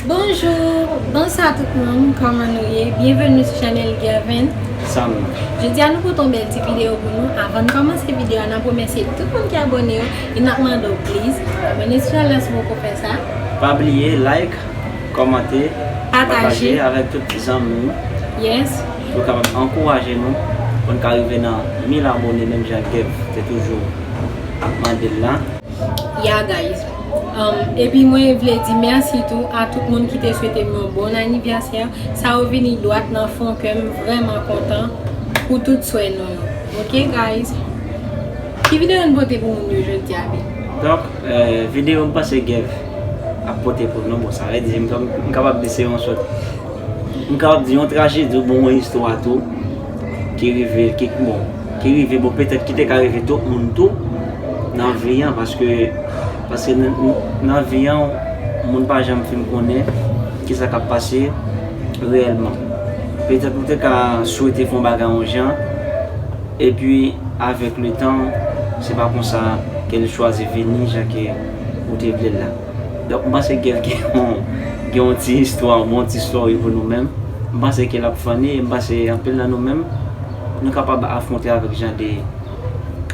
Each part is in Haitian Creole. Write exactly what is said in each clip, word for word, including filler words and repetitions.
Bonjou, bonswa tout moun, kòman nou ye? Byenveni sou chanèl Gervin. Sam. Jodi a nou pote yon bèl ti videyo pou nou. Avan n kòmanse videyo a, n ap remèsye tout moun ki abòne yo e n ap mande w please abòne sou chanèl la si w poko fè sa. Pa bliye like, kòmante, pataje avèk tout zanmi w. Yes. Pou kapab ankouraje nou pou n ka rive nan mil abòne menm jan Gev te toujou ap mande l la. Yeah guys. Um, epi mwen vle di mèsi tou a tout moun ki te swete m yon bon anivèsè. Sa yo vini dwat nan fon kè m, vrèman kontan pou tout swè nou yo. Ok guys. Ki videyo n pote pou moun yo jodi a, Bi? Donk, euh, videyo m panse Gev ap pote pou nou. Bon, sa vle di m, m kapab di se yon sòt, m kapab di yon trajedi oubyen yon istwa tou ki rive, ki, bon, ki rive, bon, petèt ki te ka rive tout moun tou nan vi an, paske, paske nan, nan vi an, moun pa janm fin konnen kisa k ap pase reyèlman. Petèt ou te ka swete fè yon bagay yon jan, epi avèk letan, se pa konsa ke l chwazi vini jan ke ou te vle l la. Donk, m panse Gev gen yon, gen yon ti istwa, yon bon ti story pou nou menm. M panse ke l ap funny, e m panse anpil nan nou menm, nou kapab afwonte avèk jan de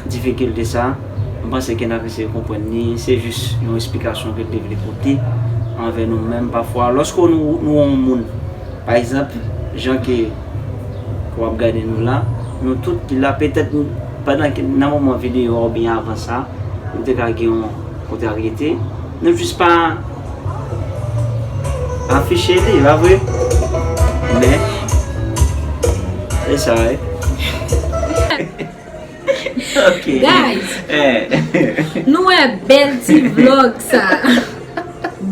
difikilte sa. M panse ke n ap eseye konprann li. Se jis yon esplikasyon ke l te vle pote anvè nou menm. Pafwa, lòske nou, nou wè yon moun, pa egzanp, jan ke, ke w ap gade nou la, nou tout ki la, petèt nou, pandan ke, nan moman videyo a oubyen avan sa, nou te ka gen yon kontraryete. Nou jis pa afiche li, pa vre? Men, se sa, wi. Ok. Guys, eh, nou wè bèl ti vlog sa.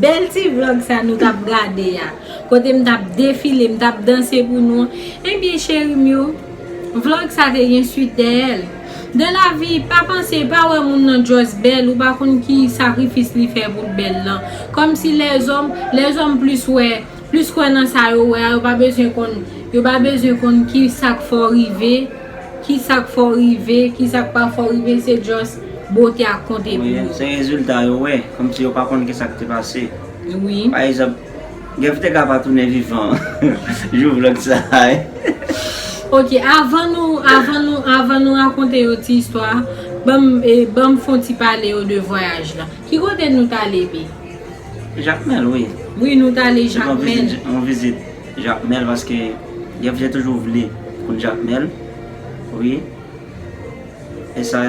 Bèl ti vlog sa nou t ap gade a. Kote m t ap defile, m t ap danse pou nou. Ebyen, cheri m yo, vlog sa te gen swit dèyè l. Dans la vie, pa panse, pa wè moun nan just bèl, ou pa konn ki sakrifis li fè pou l bèl lan. Kòmsi lèzòm, lèzòm plis wè, plis kwè nan sa yo wè a, yo pa bezwen konn, yo pa bezwen konn ki sa k fè w rive, ki sa k fè w rive, ki sa k pa fè w rive, se just bote a k konte pou yo. Wi, se rezilta yo wè, kòmsi yo pa konn ki sa k te pase. Wi. Pa egzanp, Gev te ka pa tounen vivan jou vlog sa a, wi. Ok, avan nou, avan nou, avan nou rakonte yo ti istwa, ban m, e, ban m fè yon ti pale yo de vwayaj la. Ki kote nou t ale, Bi? Jakmèl, wi. Wi, nou t ale Jakmèl. Se yon vizit, yon vizit Jakmèl, paske Gev te toujou vle konn Jakmèl. Wi. E sa,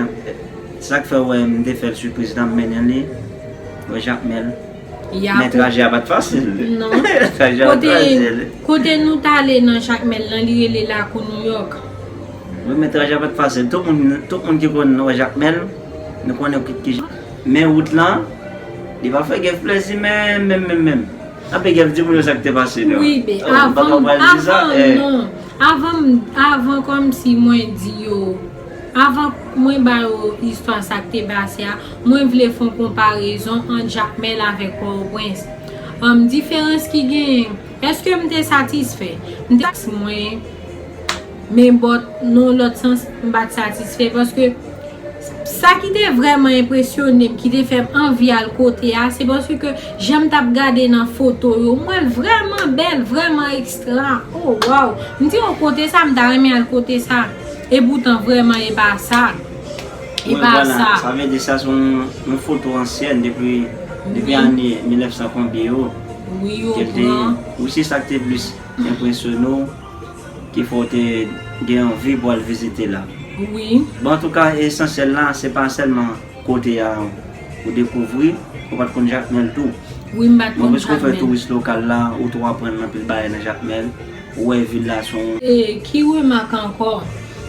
se sa k fè w wè m te fè l sipriz la, m mennen li wè Jakmèl. Men trajè a pa t fasil. Non. Trajè a pa t fasil. Kote nou t ale nan Jakmèl lan, li rele Lakou Nouyòk. Wi, men trajè a pa t fasil. Tout moun, tout moun ki konn wè Jakmèl, nou konnen ki, ki jan. Men wout lan, li pa fè Gev plezi menm, menm, menm, menm. Anpil Gev di moun yo sa k te pase, non? Wi, ben, avan, avan, non. Avan, avan kòmsi mwen di yo, avan mwen ba yo istwa sa k te pase a, mwen vle fè yon konparezon ant Jakmèl avèk Pòtoprens. Ann, diferans ki genyen, èske m te satisfè? M te, mwen, men bòt, nan yon lòt sans, m pa t satisfè, paske sa ki te vrèman enpresyone m, ki te fè m anvi al kote a, se paske jan m t ap gade nan foto yo, m wè l vrèman bèl, vrèman ekstra. Oh, waw! M di, oh, kote sa, m ta renmen al kote sa. Epoutan, vrèman, e pa sa. E pa sa. Sa vle di sa se yon, yon foto ansyèn depi, depi ane mil nèf san konbyen yo. Wi, yo pran. Wi, se sa k te plis enpresyone w, ki fè w te gen anvi pou al vizite la. Wi. Bon, antouka, esansyèl la, se pa sèlman kote a ou dekouvri, ou pa t konn Jakmèl tou. Wi, m pa t konn Jakmèl. Bon, piske w fè touris lokal la, ou tou aprann anpil bagay nan Jakmèl, ou wè vil la se yon... E, ki remak ankò?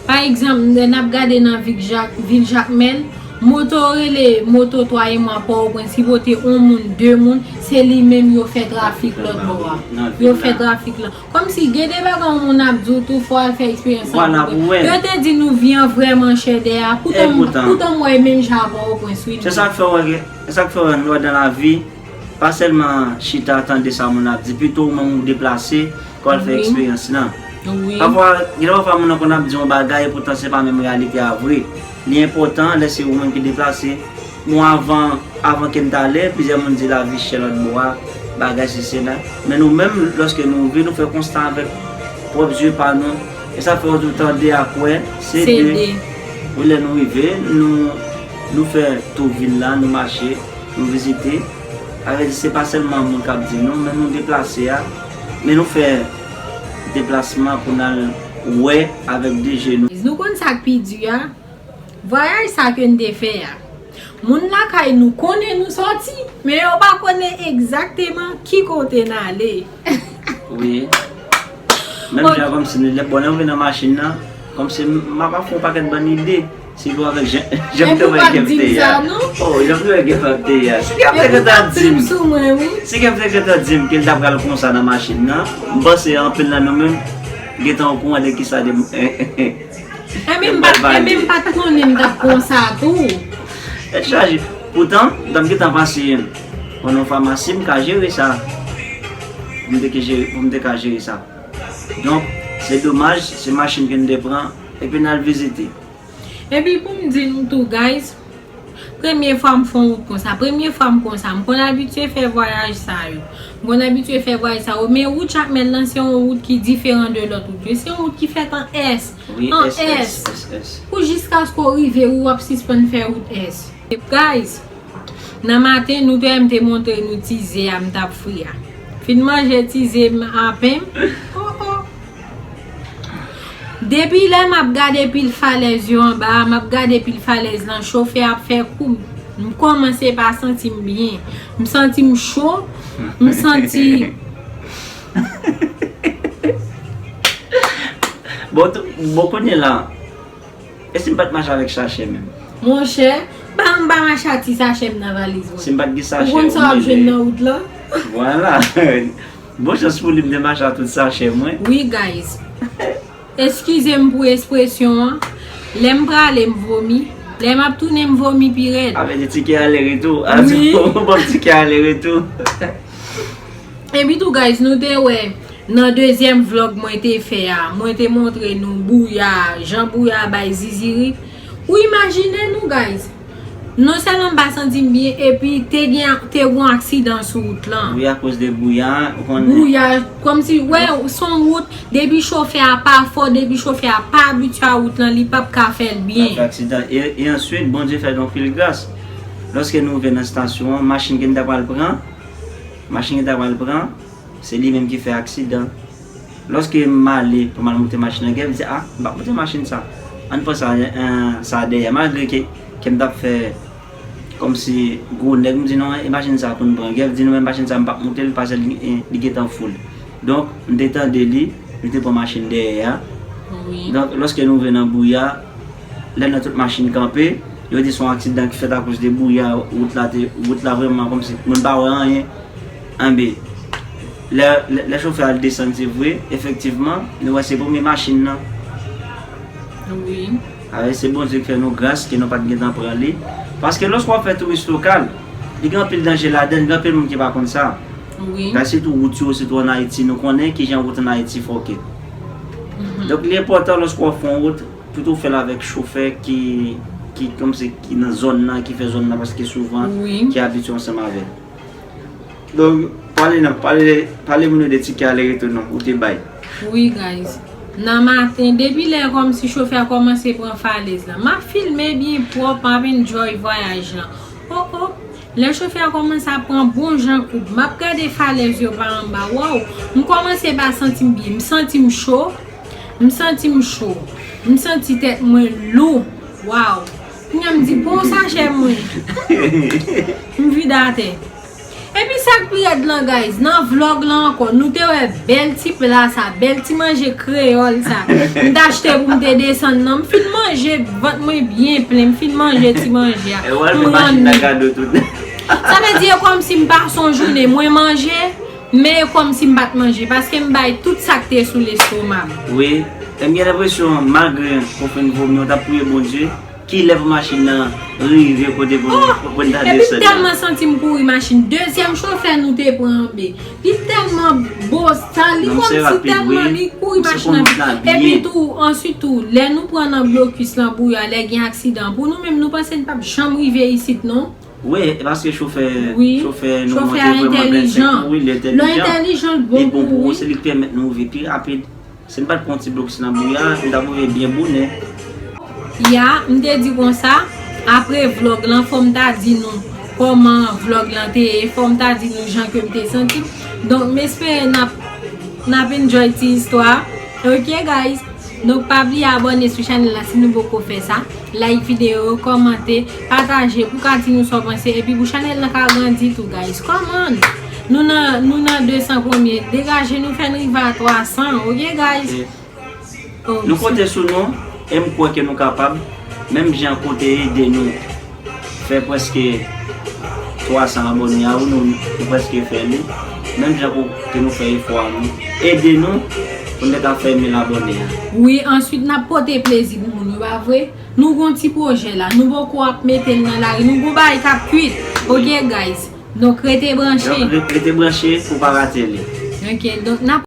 Pa egzanp, lè n ap gade nan vil Jak-, vil Jakmèl, moto rele moto twa e mwa Pòtoprens ki pote yon moun, de moun, se li menm yo fè trafik lòt bò a. Yo fè trafik la. Kòmsi gen de bagay yon moun ap di w tou, fò w al fè eksperyans lan pou wè. Yo te di nou vi an vrèman chè dèyè a. Poutan, poutan m wè menm jan ak Pòtoprens, wi. Se sa k fè w wè, se sa k fè w wè nan lavi, pa sèlman chita tande sa moun ap di, pito ou menm ou deplase, pou w al fè eksperyans lan. Wi. Pafwa, gen de pafwa moun nan konn ap di yon bagay, epoutan se pa menm reyalite a vre. Li enpòtan, lè se ou menm ki deplase, bon, avan, avan ke m t ale, plizyè moun di lavi chè lòt bò a. bagay sesi sela. Men nou menm, lòske nou rive, nou fè konsta avèk pwòp zye pa nou. E sa fè w tou tande a kwè, se de. Wi, lè nou rive, nou, nou fè tou vil la, nou mache, nou vizite. Sa vle di, se pa sèlman moun k ap di nou, men nou deplase a, men nou fè deplasman pou n al wè avèk de je nou. Nou konn sa k pi di a? Vwayaj sa ke n te fè a. Moun lakay nou konnen nou sòti, men yo pa konnen egzakteman ki kote n ale. Wi. Menm jan kòmsi nou lè, bon, lè m vin nan machin nan, kòmsi m ap fè yon pakèt bann ide. Sitou avèk jan, jan m te wè Kev te ye a. Oh, jan m te wè Kev te ye a. Si Kev te gentan di m, si Kev te gentan di m ke l ta pral konsa nan machin nan, m panse anpil nan nou menm gentan okouran de kisa de. Enben m pa t, enben m pa t konnen m t ap konsa tou. Tèt chaje. Poutan, m t ap gentan pase yon famasi, m ka jere sa. Pou m te ke jere, pou m te ka jere sa. Donk, se domaj, se machin ke n te pran, epi n al vizite. Epi pou m di nou tou, guys, premye fwa m fè yon wout konsa, premye fwa m konsa, m konn abitye fè vwayaj sa yo. M konn abitye fè vwayaj sa yo, men wout Jakmèl lan se yon wout ki diferan de lòt wout yo. Se yon wout ki fèt an S, wi, an S, S, S, S, S. Pou jiskaske w rive, ou ap sispann fè wout S. Guys, nan maten, nou te wè m te montre nou ti ze a m t ap fri a. Fin manje ti ze m apen. Oh, oh. Depi lè m ap gade pil falèz yo anba a, m ap gade pil falèz lan, chofè ap fè kou m. M kòmanse pa santi m byen. M santi m cho. M santi Bon, tou, bon, kounye la, e si m pa t mache avèk sachè menm? Monchè, pa m pa mache ak ti sachè m nan valiz mwen. Si m pa t gen sachè, ou konn sa w ap jwenn nan wout lan? Vwala. Bon chans pou li m te mache ak tout sachè mwen. Wi, guys. Eskize m pou espresyon an. Lè m prale, m vomi. Lè m ap tounen, m vomi pi rèd. Avèk de tikè ale retou. Wi. Bon, tikè ale retou. Epi tou, guys, nou te wè nan dezyèm vlog mwen te fè a, mwen te montre nou bouya, jan bouya bay zizirit. Ou imajine nou, guys. Non sèlman m pa santi m byen, epi te gen, te gen yon aksidan sou wout lan. Wi, akoz de bouya, ou konnen. Bouya, kòmsi, wè, se yon wout, depi chofè a pa fò, depi chofè a pa abitye a wout lan, li p ap ka fè l byen. L ap fè aksidan. E, e answit, Bondye fè nou anpil gras. Lòske nou rive nan estasyon an, machin ke n ta pral pran, machin ke n ta pral pran, se li menm ki fè aksidan. Lòske m ale pou m al moute machin nan, Kev di, "A, m p ap moute machin sa. Ann pran sa, eh, sa dèyè." Malgre ke, ke m t ap fè kòmsi gwo nèg, m di, "Non, e machin sa pou n pran." Kev di, "Non, men machin sa, m p ap moute l, paske li, eh, li gentan foul." Donk, m te tande li, li te pran machin dèyè a. Wi. Donk, lòske nou rive nan bouya, lè nan tout machin kanpe, yo di se yon aksidan ki fèt akoz de bouya, wout la te, wout la vrèman kòmsi moun pa wè anyen. Anben, lè, lè, lè chofè a al desann, se vre, efektivman, nou wè se premye machin nan. Wi. Avèk se Bondye ki fè nou gras, ke nou pa t gentan pran li. Paske lòske w ap fè touris lokal, li gen anpil danje ladan l, gen anpil moun ki pa konn sa. Wi. Paske sitou wout yo, sitou ann Ayiti, nou konnen kijan wout ann Ayiti fòkè. Mhm. Donk, li enpòtan lòske w ap fè yon wout, pito fè l avèk chofè ki, ki, kòmsi, ki nan zòn nan, ki fè zòn nan, paske souvan, wi, ki abitye ansanm avè l. Donk, pale non, pale, pale moun yo de tikè ale retou non, ou te bay. Wi, guys. Nan maten, depi lè kòmsi chofè a kòmanse pran falèz lan, m ap filme byen pwòp, m ap enjoy vwayaj lan. Oh, oh. Lè chofè a kòmanse ap pran bon jan koub, m ap gade falèz yo pa anba. Waw, m kòmanse pa santi m byen. M santi m cho. M santi m cho. M santi tèt mwen lou. Waw. Kounye a m di, "Bon, sachè mwen." M vide atè. Epi sa k pi rèd lan, guys, nan vlog lan ankò, nou te wè bèl ti pla sa, bèl ti manje kreyòl sa. M t achte pou m te desann nan. M fin manje, vant mwen byen plen, m fin manje ti manje a. E w al fè machin nan kado tout. Sa vle di, e kòmsi m pase yon jounen, mwen manje, men e kòmsi m pa t manje, paske m bay tout sa k te sou lestoma m. Wi, e m gen lenpresyon, malgre w fin vomi, w t ap priye Bondye, kilè pou machin nan rive kote pou, oh, pou n ta desann nan. Epi m tèlman santi m kouri machin. Dezyèm chofè nou te pran anbe. Li tèlman bo sa, li kòmsi tèlman li kouri machin nan. Epi tou, answit tou, lè nou pran nan blokis lan bouya, lè gen aksidan, pou nou menm, nou panse n p ap janm rive isit, non? Wi, e paske chofè, wi, chofè nou an te vrèman blese tou, wi, li entèlijan. Lè entèlijan, l bon pou ou, wi. Li bon pou ou, se li k pèmèt nou rive pi rapid. Si n pa t pran yon ti blokis nan bouya, nou t ap rive byen bonè. Ya, m te di konsa, apre vlòg lan, fò m ta di nou kòman vlòg lan te ye, fò m ta di nou jan ke m te santi m. Donk, m espere n ap, n ap enjoy ti istwa. Ok, guys? Donk, pa bliye abòne sou chanèl la si nou poko fè sa. Like videyo, kòmante, pataje pou ka di nou sa w panse. Epi pou chanèl lan ka grandi tou, guys. Come on! Nou nan, nou nan de san konbyen? Degaje nou, fè n rive a twa san, ok, guys? Ok. Oh, nou konte sou nou, e m kwè ke nou kapab. Menm jan kote ede nou fè prèske twa san abòne a, wi, nou, nou prèske fè li. Menm jan kote nou fè efò a, nou ede nou pou n te ka fè mil abòne a. Wi, answit n ap pote plezi pou moun yo, pa vre? Nou gon ti pwojè la, nou poko ap mete l nan lari, nou gon bagay k ap kwit. Ok, guys? Donk, rete branche. Donk, re-, rete branche pou pa rate li. Ok, donk, n ap